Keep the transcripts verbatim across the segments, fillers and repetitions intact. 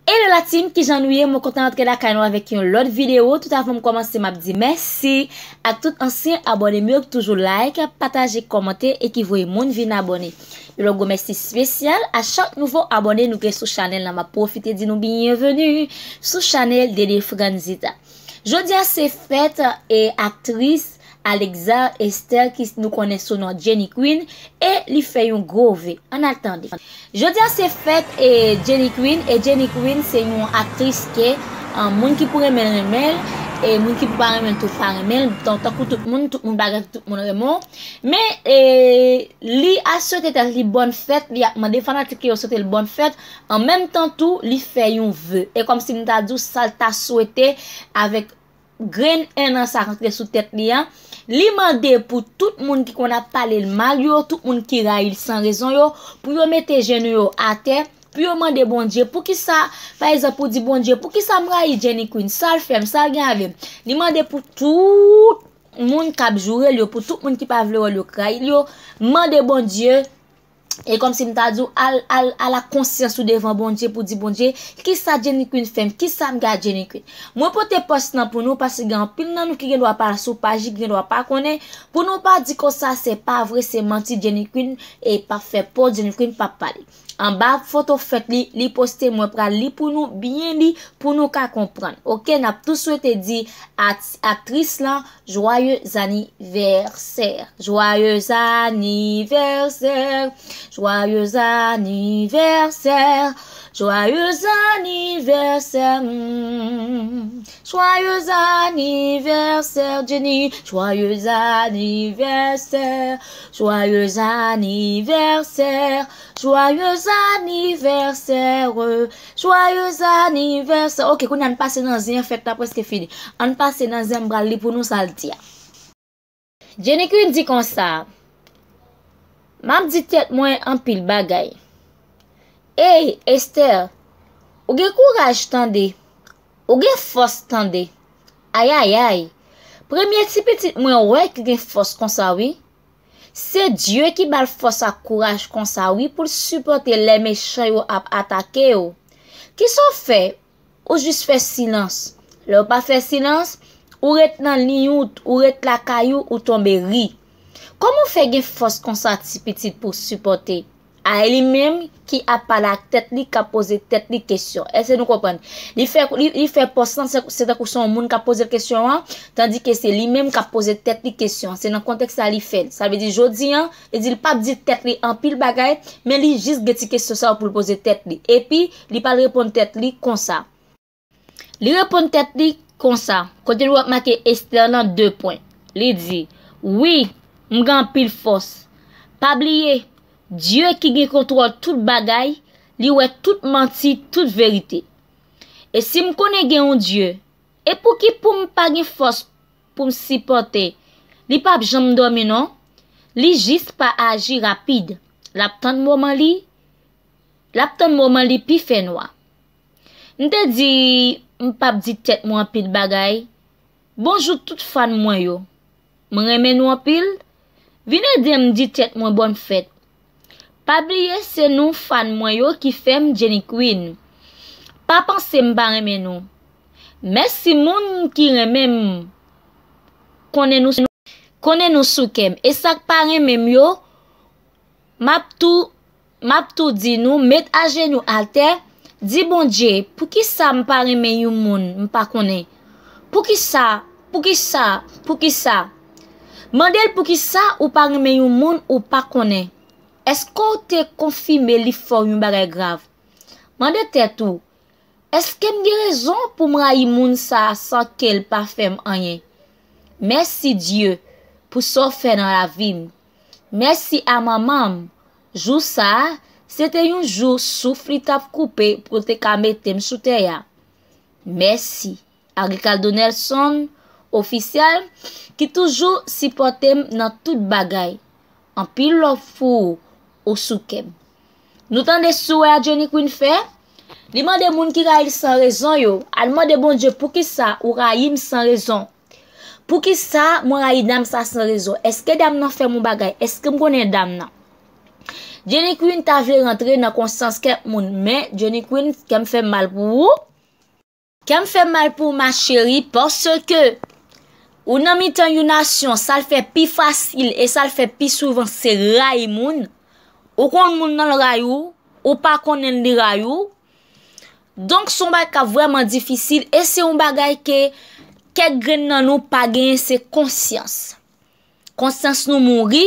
Hello la team, kijan nou ye? Mwen kontan rantre lakay nou avèk yon lòt videyo. Tout avan m kòmanse, m ap di mèsi ak tout ansyen abòne m yo ki toujou like, pataje, kòmante e ki voye moun vin abòne. Yon lòt gwo mèsi espesyal a chak nouvo abòne nou gen sou chanèl la. M ap pwofite di nou byenveni sou chanèl Dede Franzita. Jodi a se fèt e aktris Alexa Esther ki nou konnen sou non Jenny Queen e li fè yon gwo ve. Ann al tande. Jodi a se fèt e Jenny Queen e Jenny Queen se yon aktris ke an, moun ki pou renmen l renmen l e moun ki pou pa renmen l tou pa renmen l. Tan- tankou tout moun, tout moun bagay, tout moun renmen w. Men e, li a swete tèt li bòn fèt, li ap mande fanatik yo swete l bòn fèt. An menm tan tou, li fè yon ve. E kòmsi m ta di w sa l ta swete avèk grenn en an sa k antre sou tèt li an. Li mande pou tout moun ki konn ap pale l mal yo, tout moun ki rayi l san rezon yo, pou yo mete jenou yo atè, pou yo mande Bondye, poukisa, pa egzanp, pou di Bondye, poukisa m rayi Jenny Queen, sa l fè m, sa l gen avè m. Li mande pou tout moun k ap joure l yo, pou tout moun ki pa vle wè l yo k rayi l yo, mande Bondye, e kòmsi m ta di w, al, al, al ak konsyans ou devan Bondye pou di Bondye, kisa Jenny Queen fè m, kisa m gen ak Jenny Queen. Mwen pote pòs lan pou nou, paske gen anpil nan nou ki gen dwa pa sou paj li, ki gen dwa pa konnen, pou nou pa di konsa se pa vre, se manti Jenny Queen, e p ap fè po, Jenny Queen p ap pale. Anba foto fèt li, li poste, mwen pral li pou nou, byen li, pou nou ka konprann. Oke, n ap tou swete di at- aktris lan, joyeux anniversaire. Joyeux anniversaire. Joyeux anniversaire. Joyeux anniversaire. Hmm. Joyeux anniversaire, Jenny. Joyeux anniversaire. Joyeux anniversaire. Joyeux anniversaire. Joyeux anniversaire. Oke, kounye a n pase nan zen an, fèt la prèske fini. Ann pase nan zen an, m pral li pou nou sa l di a. Jenny Queen di konsa, m ap di tèt mwen anpil bagay. Ey, Esther, ou gen kouraj tande. Ou gen fòs tande. Ayayay. Premye ti pitit mwen wè ki gen fòs konsa wi. Se Dye ki ba l fòs ak kouraj konsa wi pou l sipòte lè mechan yo ap atake w. Kisa w fè? Ou jis fè silans. Lè w pa fè silans, ou ret nan liy ou, ou ret lakay ou, ou tonbe ri. Kòman w fè gen fòs konsa ti pitit pou w sipòte? A e li menm ki ap pale ak tèt li, k ap poze tèt li kesyon. Èske nou konprann? Li fè, li, li fè pòs lan, se, se tankou se yon moun k ap poze l kesyon an, tandike se li menm k ap poze tèt li kesyon. Se nan kontèks sa li fè l. Sa vle di jodi an, li di l p ap di tèt li anpil bagay, men li jis gen ti kesyon sa yo pou l poze tèt li. Epi, li pral reponn tèt li konsa. Li reponn tèt li konsa, kote nou ap make Esther nan de pwen. Li di, wi, m gen anpil fòs. Pa bliye, Dye ki gen kontwòl tout bagay, li wè tout manti, tout verite. E si m konnen gen yon Dye, e pouki pou m pa gen fòs pou m sipòte? Li p ap janm dòmi non. Li jis pa aji rapid. L ap tann moman li, l ap tann moman li pi fè nwa. M te di m p ap di tèt mwen anpil bagay. Bonjou tout fan mwen yo. M renmen nou anpil. Vin ede m di tèt mwen bòn fèt. Pa bliye se nou fan mwen yo ki fè m Jenny Queen. Pa panse m pa renmen nou. Mèsi moun ki renmen m. Konnen nou, konnen nou sou kè m. E sa k pa renmen m yo, m ap tou, m ap tou di nou, met ajenou atè, di Bondye, poukisa m pa renmen yon moun m pa konnen? Poukisa, poukisa, poukisa? Mande l poukisa ou pa renmen yon moun ou pa konnen. Èske w te konfime li fè w yon bagay grav? Mande tèt ou, èske m gen rezon pou m rayi moun sa a san ke l pa fè m anyen? Mèsi Dye pou sa w fè nan lavi m. Mèsi a manman m. Jou sa a, se te yon jou souf li t ap koupe pou l te ka mete m sou tè a. Mèsi a Ricardo Nelson Official ki toujou sipòte m nan tout bagay. Anpil love pou ou, ou sou kè m. Nou tande sou wè a Jenny Queen fè? Li mande moun ki rayi l san rezon yo, al mande Bondye poukisa ou rayi m san rezon. Poukisa mwen rayi dam sa san rezon? Èske dam nan fè m yon bagay? Èske m konnen dam nan? Jenny Queen ta vle rantre nan konsyans kèk moun, men Jenny Queen, kè m fè mal pou ou. Kè m fè mal pou ou, ma chérie, paske ou nan mitan yon nasyon, sa l fè pi fasil e sa l fè pi souvan, se rayi moun. Ou konn moun nan l rayi w, ou pa konnen li rayi w. Donk, se yon bagay k ap vrèman difisil e se yon bagay ke kèk grenn nan nou pa genyen, se konsyans. Konsyans nou mouri.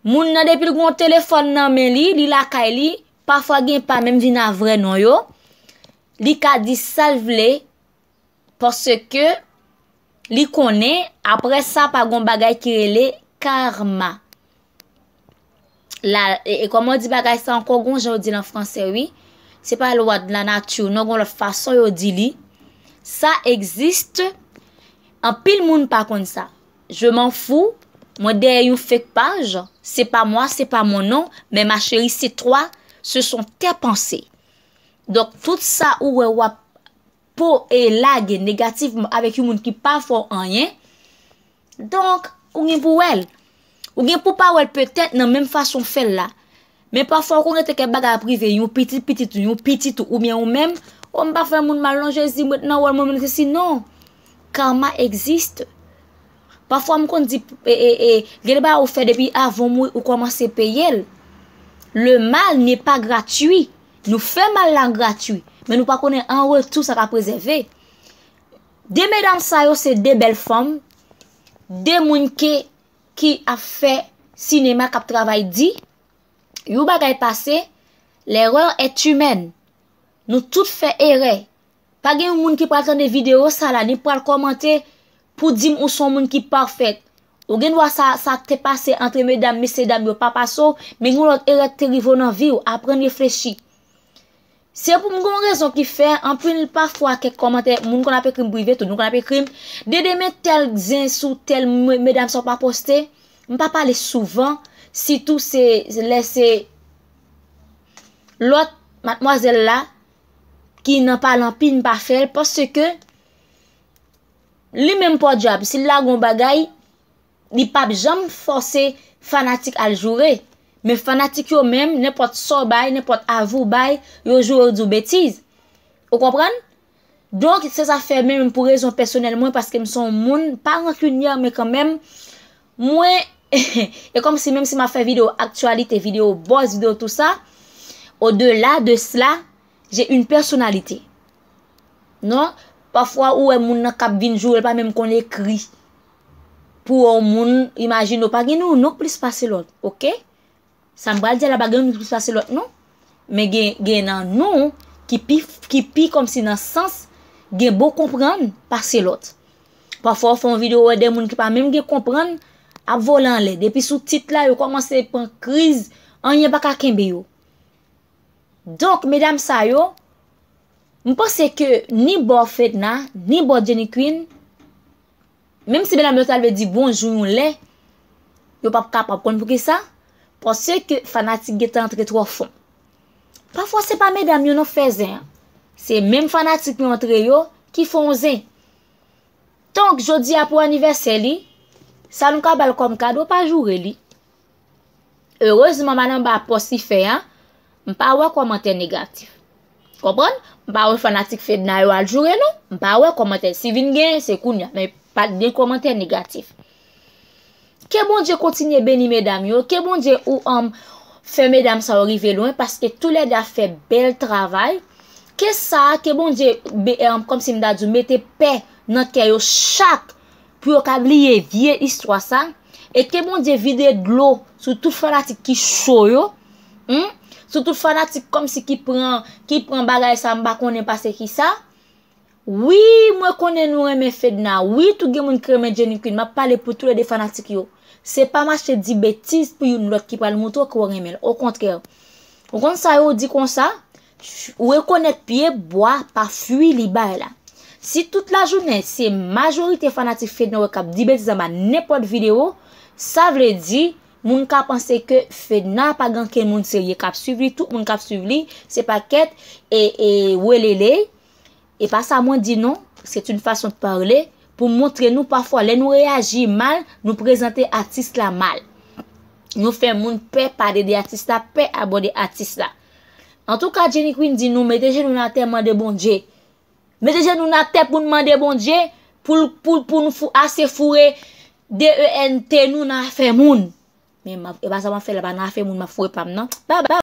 Moun nan, depi l gen yon telefòn nan men li, li lakay li, pafwa gen pa menm vin a vrè non yo. Li ka di sa l vle, paske li konnen, apre sa, pa gen yon bagay ki rele karma. La, e, e kòman yo di bagay sa ankò? Gen yon jan yo di l an fransè, wi. Se pa lwa de la nature, non, gen yon lòt fason yo di li. Sa egziste. Anpil moun pa konn sa. Je m'en fous. Mwen dèyè yon fake page. C'est pas moi, c'est pas mon nom. Mais ma chérie, c'est toi. Ce sont tes pensées. Donk, tout sa ou wè w ap po e lage negativman avèk yon moun ki pa fè w anyen, donk, ou gen pou wè l. Ou gen pou pa wè l petèt nan menm fason w fè l la. Men pafwa ou konn rete kèk bagay ap rive yon pitit pitit ou, yon pitit ou, oubyen ou menm, o m pa fè moun mal non Jezi, m ret nan wòl mwen, mwen resi non. Karma existe. Pafwa m konn di, e, e, e, gen de bagay ou fè depi avan w mouri, ou kòmanse peye l. Le mal n'est pas gratuit. Nou fè mal la gratui, men nou pa konnen an retou sa k ap rezève. De medam sa yo se de bèl fanm, de moun ke, ki ap fè sinema, k ap travay di. Yon bagay pase, l'erreur est humaine. Nou tout fè erè. Pa gen yon moun ki pral tande videyo sa la, ni pral kòmante pou di m ou se yon moun ki pafèt. Ou gen dwa sa, sa k te pase antre medam, mesyedam yo pa pase w, men gen yon lòt erè k te rive w nan vi w, aprann reflechi. Se pou m gen yon rezon ki fè, anpil pafwa kèk kòmantè, moun konn ap ekri m prive tou, nou konn ap ekri m, Dede men tèl zen sou tèl me-, medam sa w pa poste. M pa pale souvan, sitou se, lè se lòt madmwazèl la ki nan pale anpil, m pa fè l, paske li menm pòdyab, si l lage yon bagay, li p ap janm fòse fanatik al joure. Men fanatik yo menm, nenpòt sa w bay, nenpòt avi w bay, yo joure, yo di w betiz. Ou konprann? Donk, se sa fè menm pou rezon pèsonèl mwen, paske m se yon moun pa rankinyè, men kanmenm, mwen, e kòmsi menm si m ap fè videyo aktyalite, videyo buzz, videyo tou sa, au-delà de cela, j'ai une personnalité. Non, pafwa ou wè moun nan k ap vin joure l pa menm konn ekri. Pou yon moun, imajine w pa gen yon non k plis pase lòt, oke? Sa m pral di a la pa gen yon k plis pase lòt non. Men gen, gen nan nou ki pi, ki pi kòmsi nan sans gen bon konprann pase lòt. Pafwa w fè yon videyo, w wè de moun ki pa menm gen konprann ap vole anlè. Depi sou tit la, yo kòmanse pran kriz, anyen pa ka kenbe yo. Donk, medam sa yo, m panse ke ni bò Fedna, ni bò Jenny Queen, menm si medam yo ta vle di bonjou yon lè, yo p ap kapab. Konn poukisa? Paske fanatik gentan antre twò fon. Pafwa se pa medam yo non k fè zen an. Se menm fanatik yo antre yo ki fè yon zen. Donk, jodi a pou anivèsè li, sa nou ka ba l kòm kado, pa joure li. Erezman, m al anba pòs li fè a, m pa wè kòmantè negatif. Konprann? M pa wè fanatik Fedna yo al joure non. M pa wè kòmantè. Si vin gen, se kounye a. Men pa t gen kòmantè negatif. Ke Bondye kontinye beni medam yo. Ke Bondye ou, um, fè medam sa yo rive lwen, paske toulède ap fè bèl travay. Ke sa, ke Bondye be-, um, kòmsi m ta di w, mete pè nan kè yo chak pou yo ka bliye vye istwa sa. E ke Bondye vide dlo sou tout fanatik ki cho yo. Hmm? Sou tout fanatik kòmsi ki pran, ki pran bagay sa m pa konnen pase ki sa. Wi, mwen konnen nou renmen Fedna. Wi, tou gen moun ki renmen Jenny Queen. M ap pale pou toulède fanatik yo. Se pa mache di betiz pou youn lòt ki pral moutre w ke w renmen l. Okontrè, ou konn sa yo di konsa, ou rekonèt pye bwa pa fwi li bay la. Si tout lajounen se majorite fanatik Fedna w wè k ap di betiz anba nenpòt videyo, sa vle di moun ka panse ke Fedna pa gen okenn moun serye k ap swiv li, tout moun k ap swiv li se pakèt e, e welele. E pa sa mwen di non, c'est une façon de parler pou montre nou pafwa lè nou reyaji mal, nou prezante atis la mal. Nou fè moun pè pale de atis la, pè abòde atis la. Antouka, Jenny Queen di nou mete jenou n atè, mande Bondye. Mete jenou n atè pou n mande Bondye pou l, pou, pou n fou, ase foure D E N T nou nan afè moun. Men m ap- e pa sa m ap fè la, pa nan afè moun m ap foure pa m nan. Babay.